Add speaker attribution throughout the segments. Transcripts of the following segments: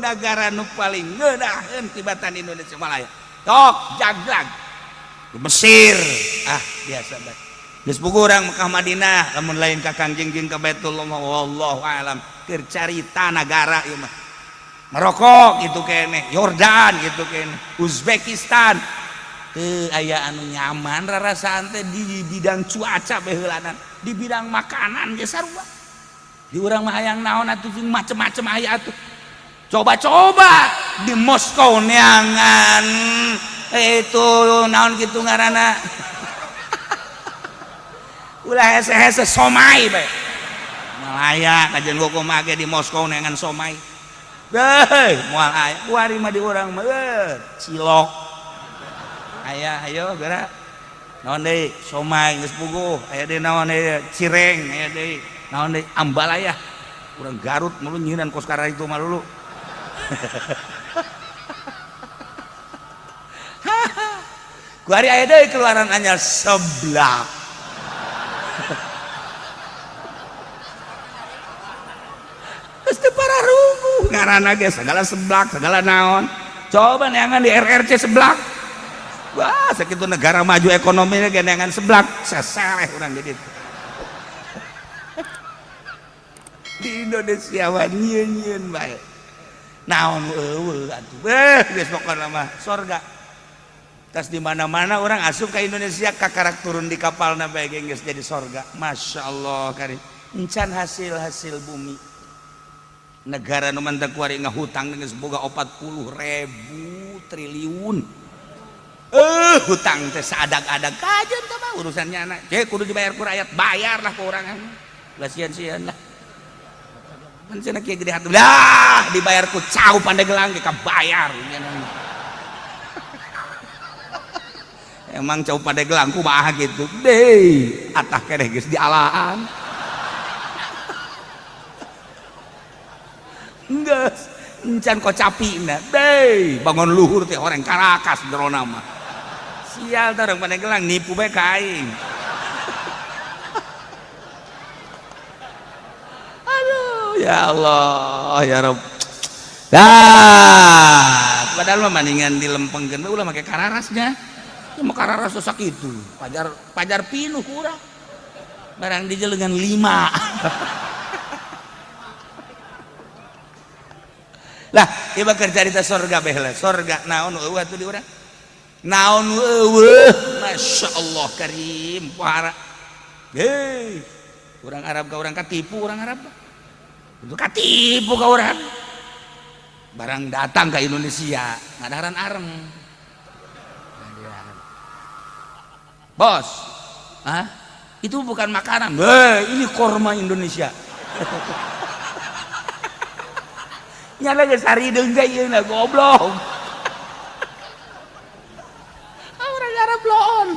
Speaker 1: Negara nu paling ngeunaheun tibatan Indonesia Malaya tok jaglag Mesir ah biasa bae geus puguh urang Mekah Madinah lamun lain ka Kangjeng jeung ka Baitullah wallahu alam keur carita nagara ieu mah Maroko gitu keneh Yordan gitu keneh Uzbekistan teu aya anu nyaman rarasaan teh di bidang cuaca baheulanan di bidang makanan ge sarua di urang mah hayang naon atuh jeung macem-macem aya atuh. Coba-coba di Moskow neangan itu naon gitu ngaranna ulah hese-hese somai bae Malaya kajian hukum ge di Moskow neangan somai deh moal aya kuari mah di urang mah cilok aya ayo geura naon deui somai geus puguh aya deui naon deui cireng aya deui naon deui ambalaya urang Garut mulu nyieunan kos kara itu mah lulu. Kuari aya deui keluaran anyar seblak. Geus teu pararuguh ngaranna ge segala seblak segala naon. Coba neangan di RRC seblak. Wah, sakitu negara maju ekonominya ge neangan seblak, sesereh urang di ditu. Di Indonesia mah nyieun-nyieun bae. Naon eueuh atuh. Geus pokona mah sorga. Tas di mana-mana orang asup ka Indonesia kakarak turun di kapalna bae ge geus jadi sorga. Masya Allah karim. Encan hasil-hasil bumi. Negara nu mantep kuari ngahutang geus boga 40.000 triliun. Hutang teh saadang-adang kajen teh mah urusannya anak. Cek kudu dibayar ku rakyat, bayarlah ku urang. Lah sieun-sieun lah. Kan cenah kieu gede hati. Lah dibayar ku cau Pandeglang ge kabayar. Emang cau Pandeglang kumaha gitu. Deui atah keneh geus dialaan. Geus encan kocapina. Deui bangun luhur teh horeng Karakas jerona mah. Sial teh urang Pandeglang nipu bae ka aing. Ya Allah ya Rabb. Dah, padahal mah maningan dilempengkeun ulah make kararasnya. Ya mah kararas sok itu. Pajar pajar pinuh kurang. Barang dijelengan 5. Lah, ieu mah keur carita sorga bae lah. Sorga naon eueuh atuh di urang? Naon eueuh? Masya Allah karim pohara. Hei, urang Arab ka urang katipu urang Arab. Itu katipu ka urang. Barang datang ke Indonesia ngadaharan areng. Bos, hah? Itu bukan makanan. Hei, ini korma Indonesia. Nyala geus harideung teh ieu na goblok. Urang Arab loon.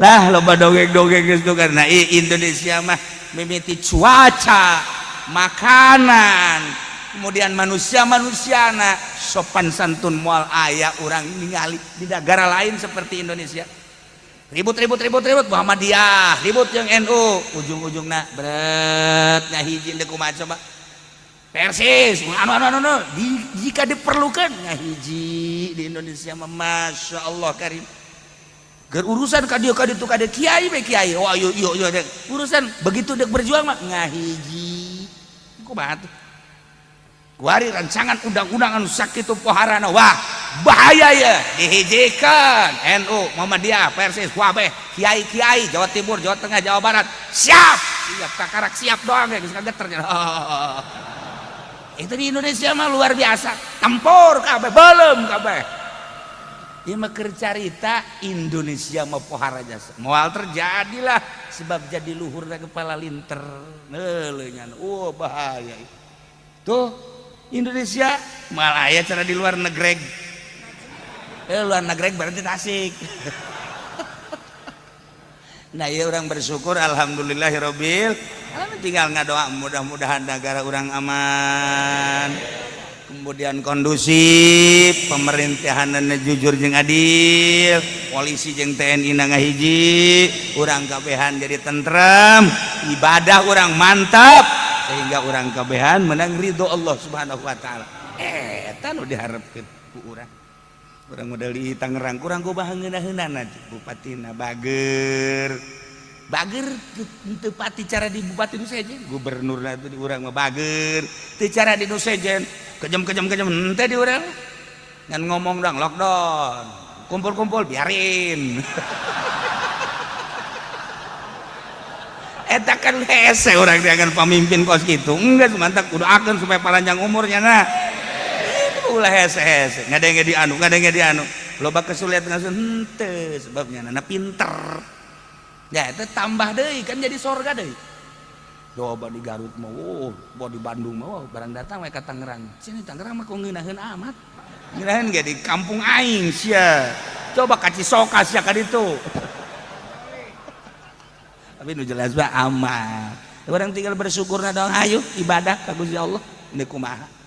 Speaker 1: Lah loba dongeng-dongeng geus tuh karena Indonesia mah mimiti cuaca, makanan, kemudian manusia-manusiana sopan santun moal aya urang ningali di negara lain seperti Indonesia. Ribut-ribut-ribut-ribut Muhammadiyah, ribut yang NU, ujung-ujungna berat ngahiji deuk kumaha coba. Persis, anu anu anu jika diperlukan ngahiji di Indonesia mah Masya Allah karim. Ger urusan ka dieu ka ditu ka dieu kiai be kiai. Oh ayo iyo iyo urusan begitu dek berjuang mah ngahiji. Kumaha tuh? Kuari rancangan undang-undang anu sakitu poharana wah bahaya ya dihijikan NU Muhammadiyah Persis kabeh kiai-kiai Jawa Timur Jawa Tengah Jawa Barat siap siap kakarak siap doang ya geus kageter. Itu di Indonesia mah luar biasa tempur kabeh belum kabeh. Ieu mah keur carita Indonesia mah pohara jasa. Moal terjadilah sebab jadi luhur kepala linter. Heuleuh nya. Oh bahaya. Tuh Indonesia malah aya cara di luar negeri. Luar negeri berarti Tasik. Nah ya orang bersyukur alhamdulillahirobbil alamin, tinggal ngadoa mudah-mudahan negara orang aman, kemudian kondusif, pemerintahan jujur jeung adil, polisi jeung TNI na ngahiji, urang kabehan jadi tentrem, ibadah urang mantap sehingga urang kabehan menang ridho Allah Subhanahu wa taala. Eta nu diharapkeun ku urang. Urang model di Tangerang kurang gobah ngeunaheunana, bupatina bager bager teu pati cara di bupati nu sejen, gubernurna itu di urang mah bager teu cara di nu sejen, kejam kejam kejam henteu di urang, ngan ngomong dong lockdown, kumpul-kumpul biarin. Eta kan hese urang dengan pamimpin kos kitu. Enggak, mantap kudu akeun supaya panjang umurnya. Nah ulah hese-hese ngadenge di anu, ngadenge di anu loba kesulitan langsung henteu, sebabnya nana pinter ya. Itu tambah deui kan jadi sorga deui. Coba di Garut mah, oh, di Bandung mah, oh, barang datang we ka Tangerang. Sini Tangerang mah kok ngeunaheun amat, ngeunaheun ge di kampung aing sia. Coba ka Cisoka sia ka ditu. Tapi nu jelas mah aman, orang tinggal bersyukur dong. Ayo ibadah ka Gusti Allah. Ini kumaha?